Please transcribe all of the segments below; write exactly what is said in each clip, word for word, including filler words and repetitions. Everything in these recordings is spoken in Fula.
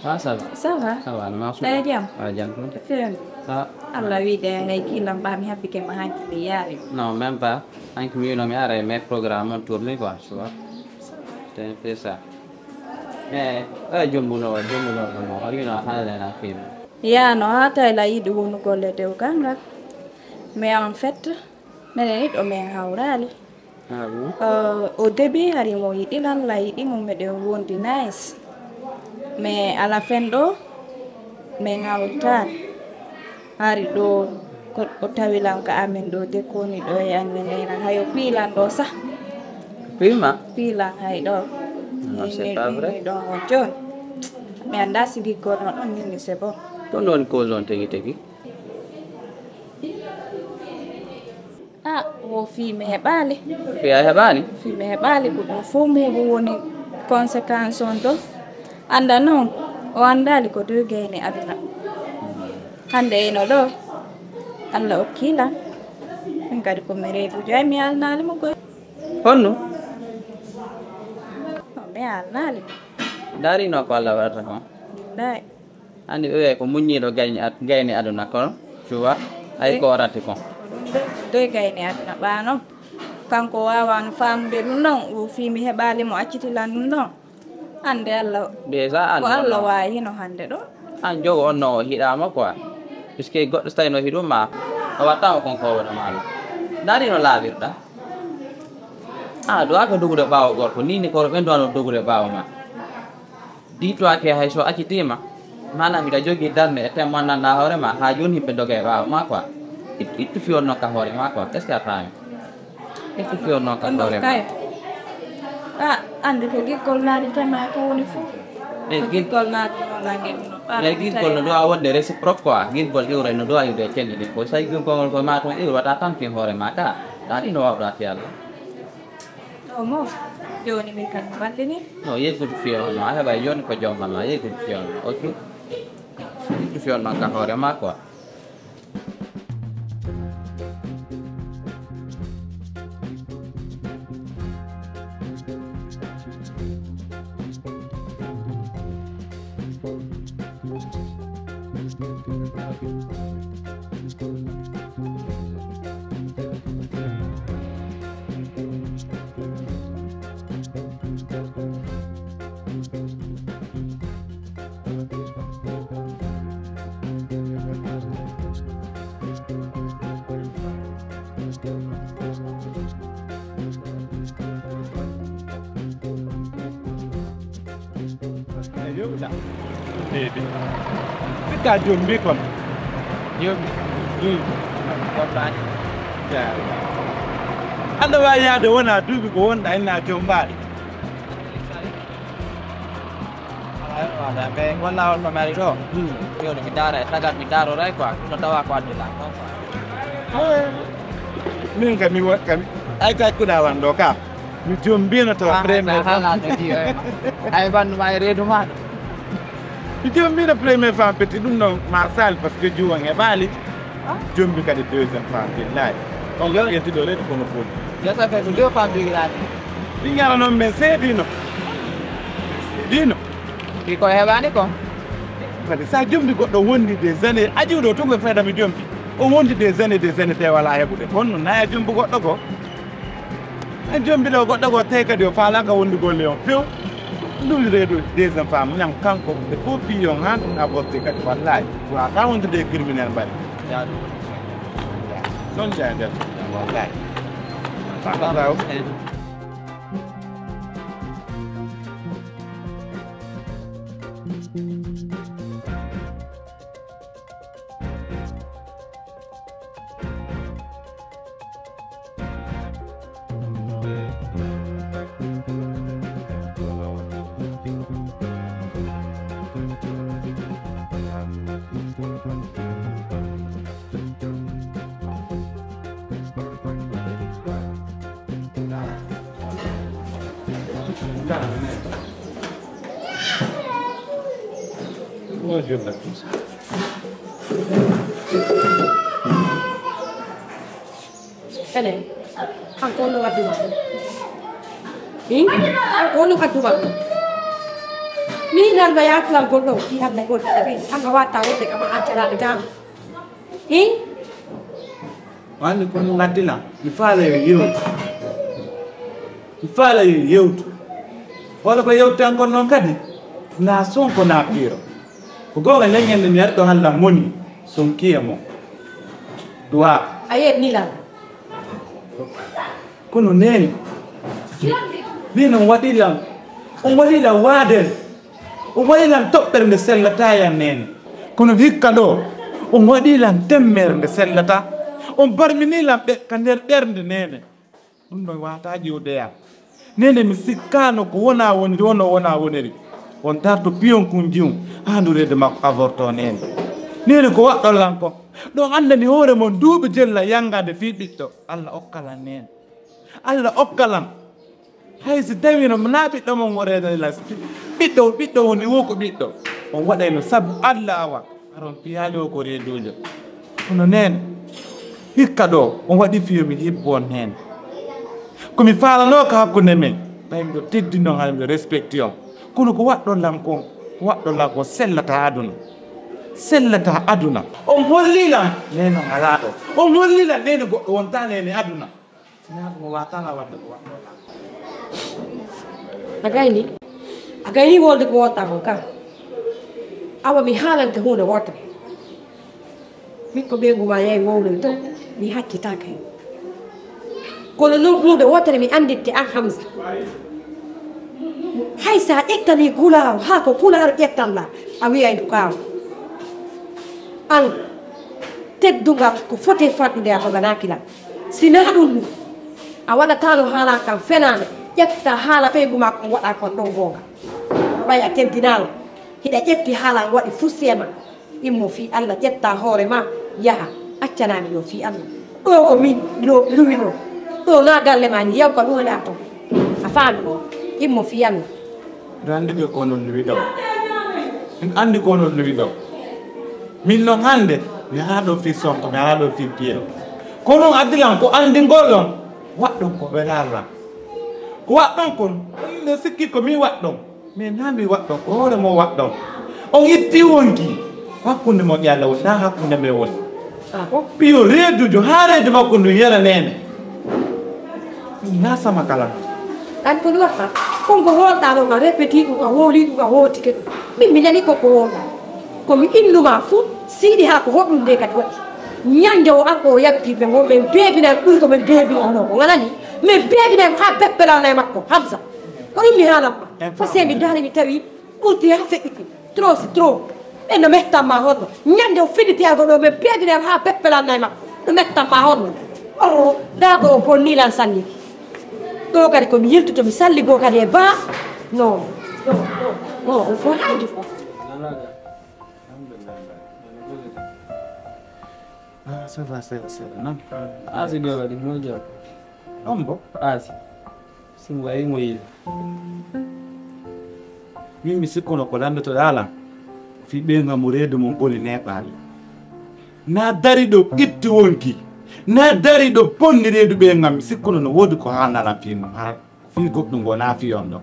Ah, ça va. Ça va? Ça va, no ma suuɗa? Ɗa e jam? Ah, jam tun. Feewi. Ah. Allah wiide hay kiilan ba mi habbike ma hanki mi yaari. Non, même pas. Hanki mi wino mi ara e mes programme on tourné quoi, tu vois. C'est un peu ça. Mais, eh, jombuno, jombuno, no, o wino a haalana film. Yaano haa tawi la yiɗi wonugol e dew ganngal. Mais en fait, minen ɗiɗo min hawraali. Ah bon? Euh, au début, hari mo yiɗi lan, la yiɗi mo, miɗen wondi nice. Mais à la fin ɗo, min hawtaali. Hari ɗo, ko o tawi lan ka amen ɗo, de koni ɗo e an, min nena, hayo piilan ɗo sah. Piima? Piilan hay ɗo. Non, c'est pas vrai. Ɗo on jooni. Mi annda si giggol no ɗon, min c'est bon. Ko non cause on tigi tigi? Ah, wo fii mi heɓaali. Fii a heɓaani? Fii mi heɓaali, ko ɗum fof mi heɓi woni conséquence on to. Annda noon, o anndaali ko toy gayni aduna. Hannde ino ɗo, Allah okki lan. Min kadi ko mi reedujo, ay mi alnaali mo goy. Honno? No, mi alnaali mo. Ndaari no ko Allah waɗata kon? Ndaay. Anndi ɓe wi'ay ko muññiiɗo gayni ad-, gayni aduna kon, tu vois, ay ko warati kon. Ko ɗum de, doy gayni aduna ɓaa noon. Kanko waawano faamude ɗum ɗon, o fii mi heɓaali mo acciti lan ɗum ɗon. Annde Allah, déjà an ko Allah waawi hino hannde ɗo. An jogo on no o hiɗaama quoi. Puisque goɗɗo so tawi no hiɗum ma, a wattaama kon ko wona ma ɗum. Ndaari no laawirɗa. A duwaaka dogude ɓaawo gorko, ni ni ko ɓen duwano dogude ɓaawo ma. Dis-toi que hay so accitiima, maanaam hiɗa jogii darnde e temmandanɗaa hoore ma, haa jooni yimɓe doga e ɓaawo ma quoi. It-, ittu fiyonno ka hoore ma quoi. Est-ce que a faami? Ittu fiyonno ka hoore ma. Kay. A anndi ko giggol naati tema ko woni fof. E ko gig-, giggol naati noon nange ɗum. E giggol no ɗo a wonde réciproque quoi. Giggol iwre no ɗo a iwde e celle ɗin. Ko so a giggol ngol ko ma toon iwre wata tan fi hoore ma ka. Ɗa ɗi no wawɗa fi Allah. O mo, jooni min kam mi wallini. No, yeggudu fiyonno, a heɓay jooni ko jomma ma, yeggudu fiyonno, ok? Yeggudu fiyonno ka hoore ma quoi. Eyo, ɗa. Eyi, eyi. Hikka jombi kon. Jombi. Hmm. Jombaani. Ya. Aɗa waawi yahde wona duuɓi ko wonɗa ina jombaaɗi. Aɗa waawi wonde, mais walla on no mari ɗo. Hmm. Jooni mi daara e sagat, mi daaroray quoi. Ɗum no tawa ko addi lan ɗon quoi. Eh. Min kam mi wa-, kam ay kay kuɗa wan ɗo ka. Mi jombino to premier. Ay bandu ma e reedu ma. Mi jombino premier femme petit ɗum ɗon ma sal parce que juwan e faali. Jombi kadi deuxième femme billahi. On ga yenti ɗo reedu kono fof. Ya sa fait deux femmes billahi. Ɓingara noon min seedino. Seedino. Ɗi ko heɓani ko. Kadi sa jombi goɗɗo wondi des années, a jiwɗo tun ko fayda mi jombi. O wondi des années, des années, te wala heɓude. Kono naya jombi goɗɗo ko. En jombiɗo goɗɗo ko tawi kadi o faalaka wonde golle on few. Ɗum reedu deuxième femme, ñam kanko, ɓe fof piyon han, a botte kadi, wallahi. Wata wonde de criminel mbaɗi. Ɗon jaya nder, wallahi. Papa Baw. Ene, an ko no waddu ma ɗum? Hin? An ko no waddu ma ɗum? Min nan no yaatulan gonɗo o fii hannde on tawi hannde watta wonde kama accanaɓe dama. Hi? Wande ko no ngaddilan mi faala yo yewtu. Mi faala yo yewtu. Wala ko yewtutan kon noon kadi na sonko na piiro. Ko goonga leññande mi arɗo halla moni sonkiya mo. Duwa. A yeɗ nilal. Kono neene, neene on waɗi lan, on waɗi lan waadere, on waɗi lan toɓɓere nde sellataa yam neene. Kono hikka ɗoo, on waɗi lan temmere nde sellataa, on barmini lan ɓe ka nder ɓernde neene. Ɗum ɗon waataa ƴiwde yam. Neene mi sikkaano ko wonaa woniri wonoo wonaa woniri. On darto piyon kun jiwun, haa ndu reede makko avorto neene. Neene ko waɗɗon lan kon, ɗon anndani hoore mon duuɓi jella yanngaade fii ɓiɗɗo, Alla okka lan neene. Alla okka lan. Hay si tawino na ɓiɗɗo mon o reedani lan ɓiɗɗo ɓiɗɗo woni wo ko ɓiɗɗo on waɗayno sabu Alla awa aron piyaali o ko reeduujo. Kono neene hikka ɗo on waɗi fiyo mi hibbo on neene. Ko mi faalano ka hakkunde men ɓay miɗo teddino hara miɗo respecti on. Kono ko waɗɗon lan kon ko waɗɗon lan kon sellata aduna. Sellata aduna. On holli lan neene on alaa ɗo. On holli lan neene goɗɗo wonta neene aduna. A gayni a gayni wolde ko wonta kon ka. Awa mi haalante hunde wotere. Min ko ɓeyngu ma yahi wowloy to mi haccitaka hen. Kono noon hunde wotere mi anditte an hamsa. Hay sa ƴettani gulaawo haa ko gulaawo ƴettanɗa a wiyay ko kaaw. An teddungal ko foti faddude a doganaki lan. Sina ɗum a waɗatano haala kan fenaande ƴetta haala ɓeygu ma kon waɗa kon ɗon goonga. Ɓay a teddinaano hiɗa ƴetti haala an waɗi fussema. Immo fii Alla ƴetta hoore ma yaha. Accanami ɗo fii Alla. Ɗo ko min luwino. Ɗo na galle ma ni yawka ɗum waɗa ton. A faami ɗo. Immo fii Alla. Miɗo anndi ɓe ko onon luwi ɗo. Miɗo anndi ko onon luwi ɗo. Min non hannde mi alaa ɗo fii sonko mi alaa ɗo fii piye. Ko non addi lan ko anndingol on. Waɗɗon ko welaa lan. Ko waɗɗon kon. Miɗo sikki ko min waɗɗon. Mais na mi waɗɗon ko hoore mo waɗɗon. On itti wonki hakkunde mon e Alla woni na hakkunde men woni. Piyo reedujo haa reedu makko ndu yela neene. Ɗum na sama kala. An ko ɗum waɗta kon ko hoolɗa ɗon a repeti ɗum a hooli ɗum a hootike ɗum. Min mi nani ko ko hoolɗa. Ko mi innuma fuu siiɗi haa ko hoɗum nde kadi waɗi. Ñande o an ko o yaltiɓe ngo min beebinay ɓuri ko min beebinanoo ko nganani min beebinay mo haa beppelana e makko Hamsa. Ko ɗum mi haalan ma. Parce que mi daari mi tawi ɓurti haa feƴƴiti. Trop c'est trop. Ɓen no mettan ma honno ñande o filliti a goɗo min beebinay mo haa beppelana e makko. No mettan ma honno. O daago o bonni lan sanni. Ɗo kadi ko mi yiltuto mi salli goo kadi e baa. Non non non non on fof haaju fof. Ah, ça va, ça va, ça va, non? Asi ɗo waɗi mo jam. Ɗon bo? Asi. Simo wayi mo yila. Min mi sikkuno ko lanndotoɗaa lan fii ɓeyngu am mo reedu mum ɓoli neeɓaali. Na dari ɗo itti wonki. Na dari ɗo bonni reedu ɓeyngu am mi sikkuno no woodi ko haalna lan fii mum haa. Fii goɗɗum ngo na fii on ɗo.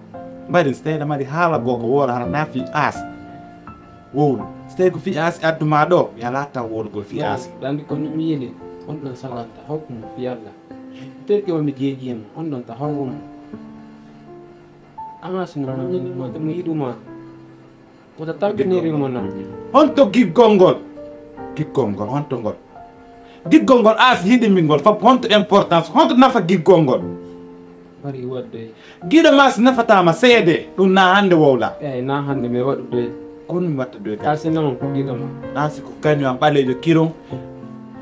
Mbaɗi so tawi aɗa mari haala goo ko woora hara na fii aasi. Wowlu so tawi ko fii aasi addu maa ɗo mi alaa tan wowlugol fii aasi. Ɗandi ko mi miili on ɗon salanta hokku mo fii Allah. Terke o mi jeeji mo on ɗon ta hongo mo. Amaa sino mo ñini mo te mo yiɗu maa. Wota tampiniri mo na. Honto giggol ngol? Giggol ngol honto ngol? Giggol ngol aasi hiɗimi ngol fop honto importance honto nafa giggol ngol? Bari waɗde. Giɗo ma si nafataama seede ɗum na hannde wowla. Eyi na hannde mi waɗude. Kono mi watta doy kadi. Aasi noon ko giɗo ma. Aasi ko kañum am ɓaleejo kiron.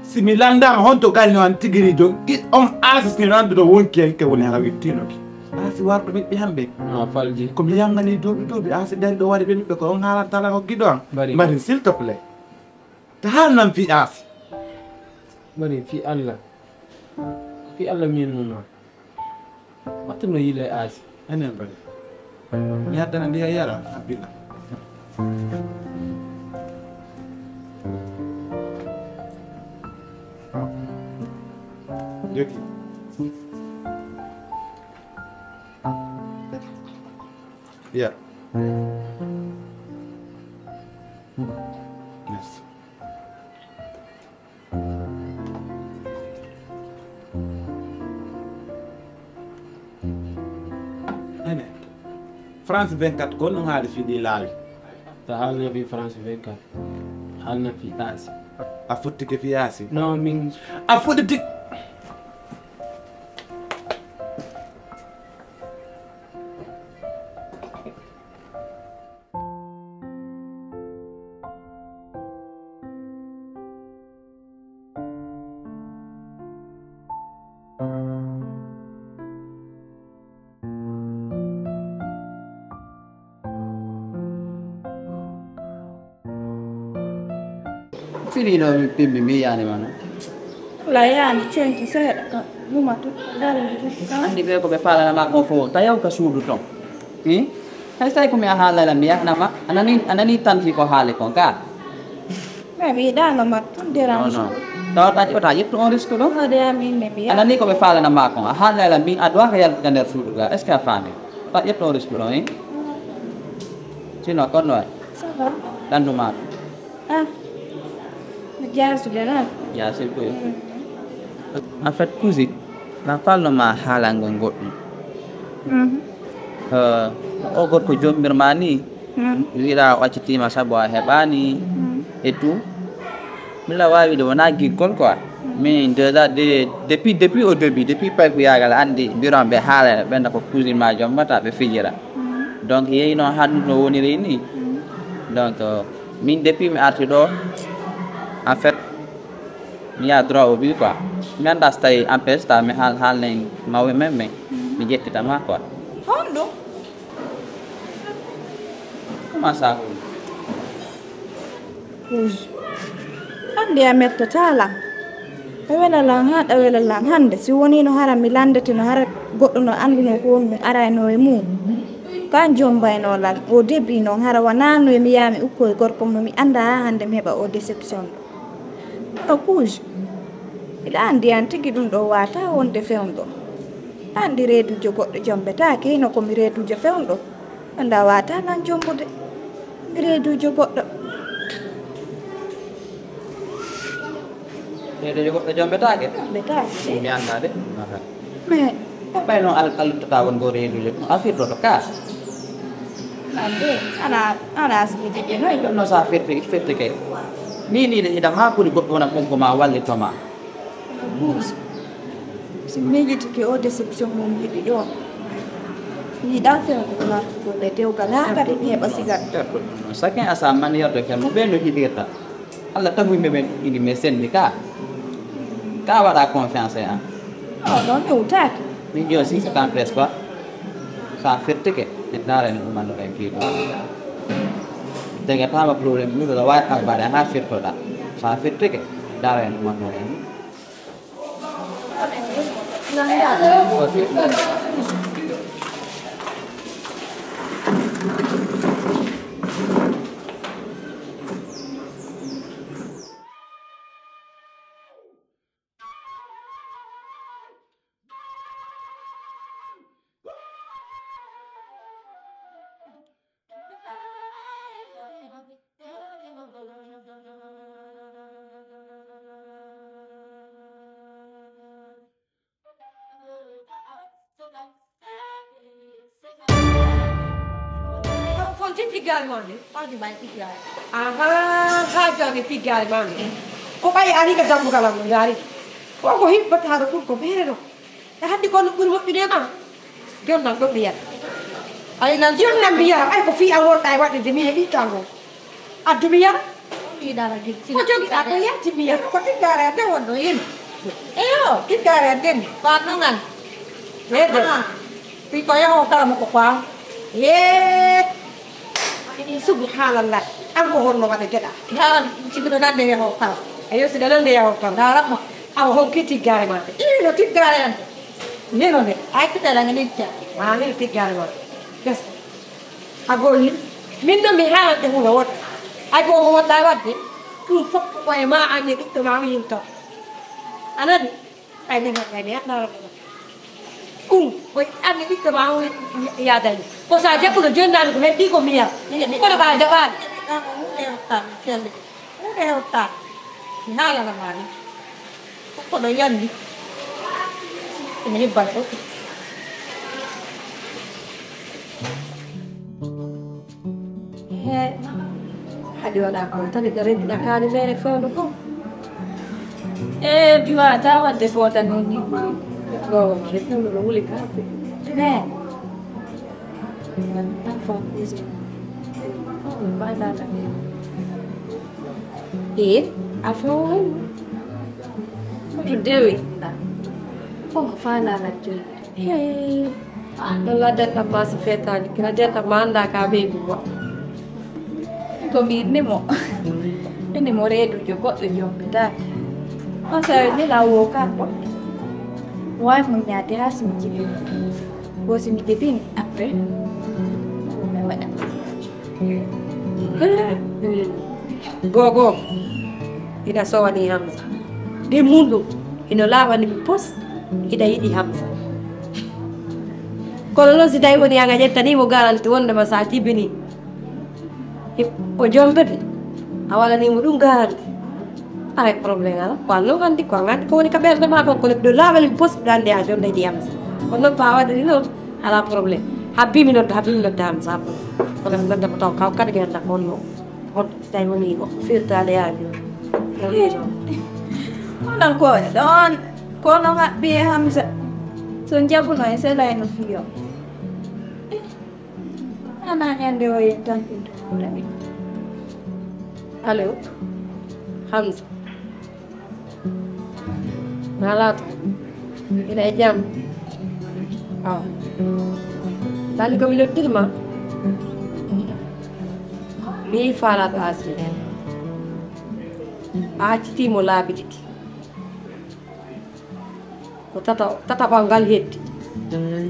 Si mi lanndaama honto gaño an tigiriijo on aasi si mi annduɗo wonki en ke woni hara wittinoki. Aasi warɗo ɓiɓɓe am ɓe. Ma falji. Ko mi yangani duuɓi duuɓi aasi dari ɗo wari ɓe ɓiɓɓe ko on haalantala ko giɗo am. Mbari. Mbari s'il te plaît. Ta haalnam fii aasi. Mbari fii Allah. Ko fii Allah minnuma. Wattu no yile aasi. Enen mbari. Mi addana ndiya yara. Abila. Joki. Ya. France vingt-quatre ko honɗum haali fii ɗii laawi? So haalna fii France vingt-quatre, haalna fii Aasi. A fottike fii Aasi? Non, min a fottike. Fini no mi pimbi mi yani mana. La yani cenki seeɗa ka mumatu dara ndi ka. Andi be ko be fala na ma ko fo tayaw ka suudu ton. Hmm? Hay sai ko mi a haala la mi yana ma anani anani tan fi ko haale kon ka. Mais mi yiɗaano mat tun dérange. Non, non. Tawa taa ƴeewta ƴettu on risque ɗo. Hoode am inde mi. Anani ko ɓe faalana maa kon a haalnayla min a doaka yaltude nder suudu ga est ce que a faami? Taa ƴettu on risque ɗo hin. Sinon kon no wayi? Ça va. Ɗanndu maa ɗum. Ah. Mi jaasude noon. Jaasude koy. En fait cousine, na falno ma haalangol goɗɗum. O gorko jombirma ni. Wiɗa o accitiima sabu a heɓaani e tout. Mila waawi de wonaa giggol quoi. Min déjà de depuis depuis au début depuis paykuyaagal anndi mbiron ɓe haalana ɓenna ko cousine ma jombata ɓe fijira. Donc yehi noon hanndu no woniri ni. Donc min depuis mi arti ɗo en fait mi yaha droit au but quoi. Mi annda so tawi empêche ta mi haal haalnen mawɓe men ɓen mi ƴettita ma quoi. Honɗum? Comment ça? Rouge. Hannde a mettataa lan. Ɗa wela lan haa ɗa wela lan hannde. Si wonii no hara mi lanndete no hara goɗɗo no annduno ko woni ɗum arayno e mum. Kan jombayno lan. O début noon hara wanaano e mi yaha mi ukko e gorko mo mi anndaa haa hannde mi heɓa o déception ɗo. Kono Rouge. Miɗa anndi an tigi ɗum ɗo waata wonde fewndo. Anndi reeduujo goɗɗo jombetaake hino ko mi reeduujo fewndo. Annda waata nan jombude. Mi reeduujo goɗɗo. Reeduujo goɗɗo jombetaake? Jombetaake. Mi anndaa de. Mais ko ɓay noon al alluttata won ngo reeduujo ɗum a firtoto ka. Ande ana ana asibiti ɓe noy. Ɗum noon so a firti firti kay. Ni ni de hidam haa ɓuri goɗɗo wona konko ma wallito ma. Buus. Si miijitike o déception mo mi heɓi ɗo, mi yiɗaa fewndo ko lartugol e dewgal haa kadi mi heɓa sigal. Chacun a sa manière de faire mo ɓe no yiɗirta. Allah tagui memen ini me sendi ka ka waɗa confiance e an. O ɗon mi wutaaki. Min jo si c'est en presse pas sa firtike e darani ɗumanno kay fiiɗo. Degatama problème ɗum ɗo wawi abbade ha firtoɗa sa firtike darani ɗumanno kay. Fon ti tiggaare maa de. Fon ti maa tiggaare. Aha, ha jami tiggaare maa de. Ko ɓay ari ka dambugal am no yaari. Ko ko hibbata ɗo ɗum ko meere ɗo. E hannde ko no ɓuri moƴƴude ma. Jonnal ɗo ɓiyat. Ay nan jonnal mbiya ay ko fii a wonɗa e waɗde de mi heɓi tango. Addu mi yara. Ko jogiɗa ko yalti mi yara. Ko tiggaare adde wonno yim. Eyo. Tiggaare adde ni. Ko anno ngal. Yedde. Fi ko yaho kala mo ko faaw. Yee. Subhanallah. An ko honno waɗa geɗa. Yaran sigiɗo nande yaho kala. Ayo si ɗaɗo nde yaho kala. Daran mo. Awa hon ki tiggaare ma. Ino tiggaare an. Nino nde. Ay kitala ngi ligga. Ma ngi tiggaare ma. Yes. A golli. Min noon mi haalante huno woɗɗa. Ay ko ko woɗɗa waɗde. Ɗum fof ko e ma anni ɓiɗɗo ma o yinto. A nani? Ay min hakkay mi haɗnaaro ɗum. Ɗum ko anni ɓiɗɗo ma o yaadani. Ko sa jabbuno jonnami ko heddi ko miya. Kono ka jaɓaani. Ɗum e hotta. Mi haalana ma ni. Ko ɗo yandi. Ene hebbal fof. Waɗa ko tawi ko rentira kaani mere fewndo fof. E mi waawata waɗde fota noon ni. Ɗo rentino no wuli kaake. Ne. Tan fof kuusi. Ɗo mi faalaaka. E a fewndo. Ko to dewi. Fof ko faalaaka jooni. Hey, ɗo ladden ɗam ma so feetaani kira den ɗam ma annda ka ɓeygu wa. Ko mi inni mo. Inni mo reedujo goɗɗo jombitaake. On sawi ni la wo kan ko. Way mo ñaade ha simi jibini. Wo simi jibini après. Mi waɗa. Gogo ina sowani Hamza. Ɗi mundu ino laaɓani mi pos. Ina yiɗi Hamza. Kono noon si tawi woni an a ƴettanimo garanti wondema sa jibini o jombete a waɗanimo ɗum garanti. Alay problème ala ko an noon anndi ko an anndi ko woni ka ɓerde ma kon kono ɗo laaɓani mi pos ɗo anndi a jonde ƴiyam. Kono noon pa waɗani noon ala problème. Habbimi nodda habbimi nodda am sa kono mi nodda mo taw kaw kadi mi annda ko honno. Honto tawi woni ko firtaade yaajo. Onon ko ɗon kono maɓɓe hamsa so jabuno e selay no fiyo. Ana ñande o yen tan ɗum ɗum. Allo. Hamsa. Nalaata ina e jam. Aw. Tani ko mi noddirma. Mi faalaaɗo asli. A accitiimo laabi ɗiɗi. Ko tata tataɓal ngal heddi.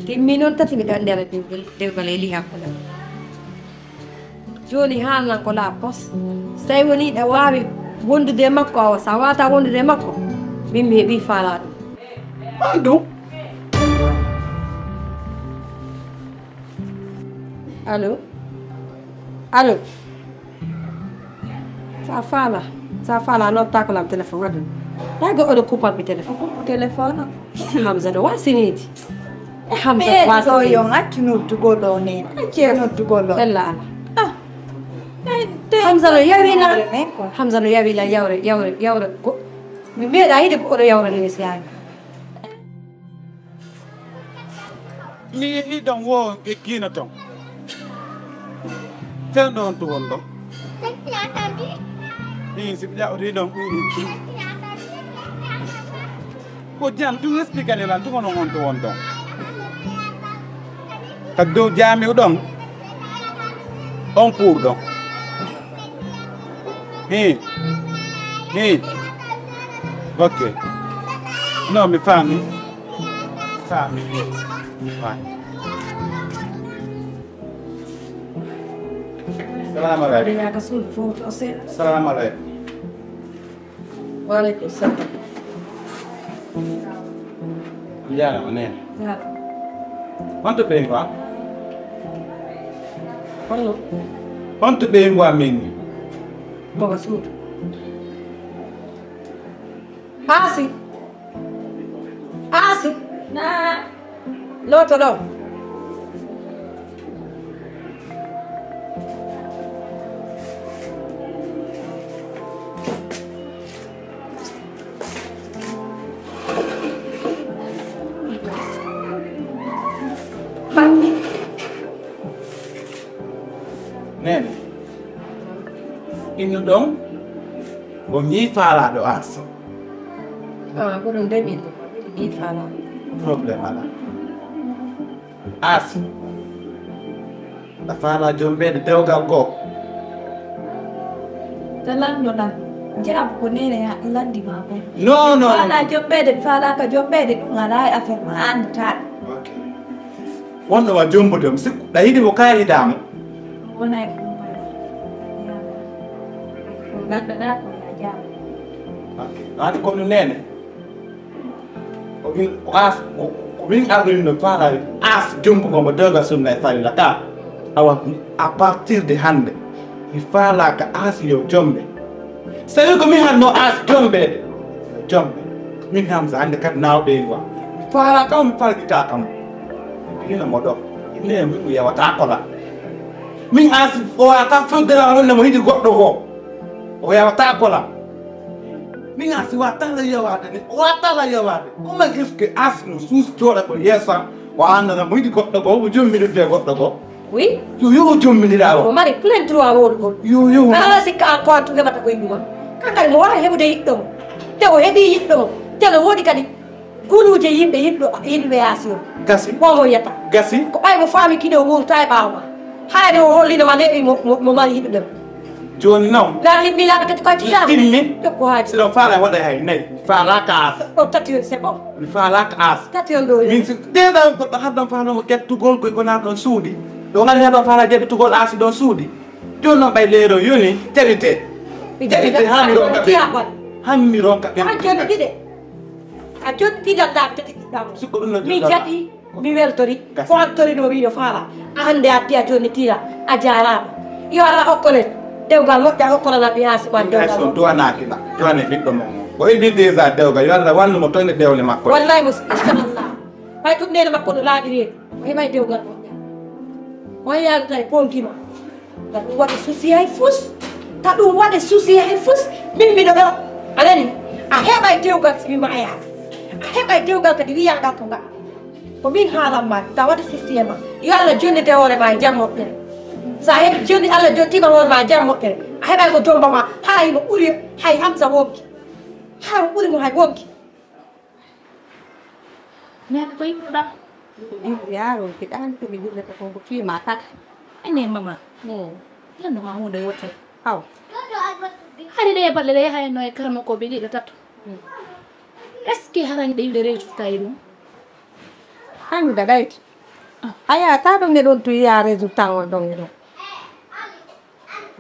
Timmi noon tati miɗo anndi aɗa dewgal dewgal eli hakkunde. Jooni haalnan ko la pos. So tawi woni ɗa waawi wondude e makko awa so a waata wondude e makko min mi heɓi faalaa ɗum. Hol ɗum? Allo. Allo. Sa faala sa faala noon takolam téléphone waɗum. Tawi go oɗo kupal mi téléphone. Téléphone. Hamza ɗo wasiniidi. E Hamza ɓeeɗo yo wasiniidi. Ngaccu noddugol ɗo neen acce noddugol ɗo. Ella ala. Ah. Hamza no yawila. Hamza no yawila yawre yawre yawre go mi meeɗa yiɗi ko oɗo yawra ni mi siyaani. Mi yehii ɗon wo ɓe kiina ton. Fewndo on to won ɗon. Ii si ɓe ƴaɓɓotii ɗon. Ko jam tu expliqué ne lan tuko non on to won ɗon. Ka dow jaamiw ɗon. On pour ɗon. Hi. Hi. Ok. No mi faami. Faami. Faami. Salamu aleykum. Salamu aleykum. Waaleykum salam. Jaaraama nene. Honto ɓeyngu am? Honno? Honto ɓeyngu am min ni? Baba suudu. Aasi. Aasi. Na. Looto ɗo. Nene, innu ɗon ko mi faalaaɗo Aasi. Ah, ko ɗum demi ko mi faalaaɗo. Problème alaa. Aasi. A faalaa jombeede dewgal goo. Nde lannoɗaa, jaabu ko neene lanndi maa kon. Non, non. Faalaa jombeede, faalaaka jombeede, ɗum alaa e affaire ma, a anndataa ɗum. Ok. Wonno wa jombude mo, sikku, ɗa yiɗi mo kaa yiɗaa mo? Wona e ɗum, ko ngannduɗaa ko a jaama. Ok. An kono neene. Ko min ko as ko min arɗo min no faala as jombo ko mo doga sunna e falila ka awa à partir de hannde mi faala ka as yo jombe sawi ko min hanno as jombe jombe min hamsa hannde kadi nawɓe en wa mi faala kam mi falgita kam ina mo ɗo ine min ko yewata kola min as o wata fodde wonde mo yiɗi goɗɗo ko O yawata kola. Min a si watala yawade ne. Watala yawade. Kuma giske asno sus jola ko yesa. Wa anna mo yidi goɗɗo go, mo jommi de goɗɗo go. Oui. Yo yo jommi de dawo. Mo mari plein droit wol go. Yo yo. Ala sikka an ko antu hebata ko yimma. Kankal mo wara hebude yiddo. Te o hebi yiddo. Te no wodi kadi. Guluuje yimɓe yiɗɗo yiɗɓe yaasi o. Gasi. Momo yiyata. Gasi. Ko ɓay mo faami kino wowta e ɓaawo ma. Hayde o hollino ma leeɓi mo mo- mo mari yiɗɓe ɓen. Jooni noon. Laaɓi mi laaɓi kadi koye tiyaani. Timmi. Jokko haaji. Siɗon faala waɗa hay nayi. Faalaaka aas. O tati on c'est bon. Mi faalaaka aas. Tati on ɗo. Min si ɗeɗa goɗɗo haddan faanoma kettugol koye ko naɗon suuɗi. Ɗo ngani haddan faala jaɓitugol aasi ɗon suuɗi. Jooni noon ɓay leero yoni. Jaɓite. Jaɓite. Hammi ronka ɓe. Hammi ronka ɓe. An joni ɗiɗe. A jonnitiiɗam laabi tati ɗiɗɗam. Sikko ɗum no min jaɓi. Mi weltori. Ko an tori ɗo wiɗo faala. A hannde a addi a jonnitiira. A jaaraama. Yo Allah hokkole dewgal moƴƴa hokkolana mi haa siɓan dewgal moƴƴa. Duwanaaki ma. Duwane ɓiɗɗo mon. O heɓi déjà dewgal. Yo Allah wallu mo toon e dewle makko. Wallahi mo inchallah. Ɓay ɗum nene makko no laaɓiri en. O heɓay dewgal moƴƴa. O yaarata e ponki ma. Ta ɗum waɗa souci hay fus. Ta ɗum waɗa souci hay fus. Min miɗo ɗo. A nani? A heɓay dewgal si mi maaya. A heɓay dewgal kadi wiyaɗa ko nga. Ko min haalan ma. Ta waɗa souci e ma. Yo Allah jonnite hoore ma e jam moƴƴere. Sa heɓi jonni Allah jontima hoore ma e jam moƴƴere. A heɓay ko jomba ma. Hay mo ɓuri hay Hamsa wonki. Hay mo ɓuri mo hay wonki. Nene ko yimɗuɗa? Ko yimɓe yaaro, ko ɗan ko mi dillata kon ko fiima tata. Ene mama. Hmm. Lanno ma hunde wotere. Aw. Hari ɗe balle ɗe hayno e karma ko ɓe ɗiɗo tato. Hmm. Est-ce que harañ ɗe yiɗe résultat e ɗum? Hannde daɗayti. Ah. Aya, ta ɗum ne ɗon tu yiya résultat on ɗon e ɗon.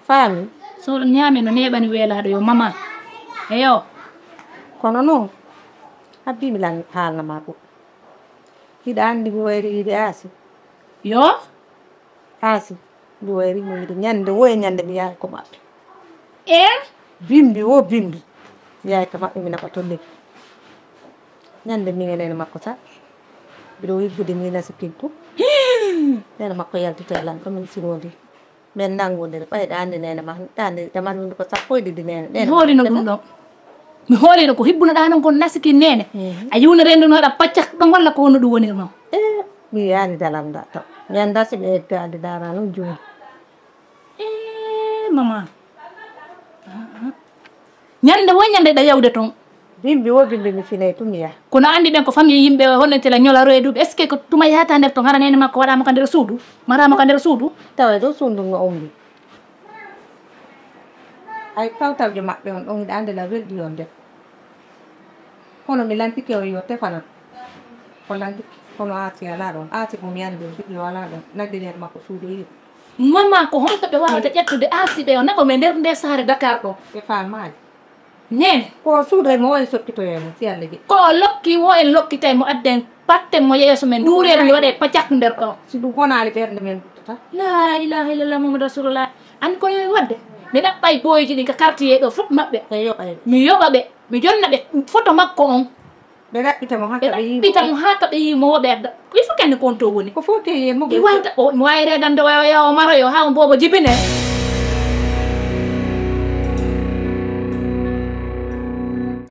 Faami. So on ñaami no neeɓani weelaaɗo yo mama. Eyo. Kono noon, habbii mi lan haalna ma ɗum. Hiɗa anndi mi wayri yiide Aasi? Yo? Aasi, mi wayri mo yiide ñannde wo e ñannde mi yahay ko maɓɓe. E? Bimbi wo bimbi. Mi yahay ko maɓɓe mi naɓa toon lekki. Ñannde mi e neene makko sa. Mbiɗo yiggude mi nasikintu. Neene makko yaltito e lan ko min sinodi. Men nanngude ɓay ɗaande neene ma ɗaande ɗamal min ko sappo e ɗiɗi neene. Mi hoolino ɗum ɗo. Mi hoolino ko hibbunoɗaa noon kon nasiki neene. Mhm. A yiwno renndo no waɗa pacca ɗon walla ko honno ɗum wonirnoo? E mi yaani dalam da taw. Mi annda si ɓe eddaade daara noon jooni. E mama. Ñande wo ñande ɗa yawde toon. Bimbi wo bimbi mi finay tun ya. Kono anndi ɓen ko famille yimɓe honno tela ñola reeduɓe. Est-ce que ko tuma yahata nder toon hara neene makko waɗaama ka nder suudu? Maraama ka nder suudu? Tawa ɗo suudu no ombi. Ay kawtaljo maɓɓe on ɗon hiɗa anndi la welɗi on nder. Kono mi lantike on yo tefanan. Ko lanti kono aati alaa ɗon. Aati ko mi anndi on ɓiɗɗo alaa ɗon. Nagge nder makko suudu yiɗi. Mama ko honto ɓe wawata ƴettude aasi ɓe o naɓo men nder nde saare Dakar ɗo? Ɓe faamaali. Nene. Ko suudu e mo wawi sokkitoyeemo si Allah jeɗi. Ko o lokki wo en lokkitay mo adden patten mo yeeso men duureede nde waɗe pacak nder ɗo. Si ɗum wonaali ɓernde men duttata. La ilaha illallah Muhammad Rasulullah. An kono yo wadde. Mi ɗaɓɓay boyji ɗin ka quartier ɗo fof maɓɓe. Ɓe yoɓa ɓe. Mi yoɓa ɓe. Mi jonna ɓe foto makko on. Ɓe ɗaɓɓita mo haa ka ɓe yii mo. Ɓe ɗaɓɓita mo haa ka ɓe yii mo wo ɓe adda. Il faut kenne ko on to woni. Ko foti e mo. Ɓe wawata o mi wawi redande o yawa o maro yo haa on bobo jibine.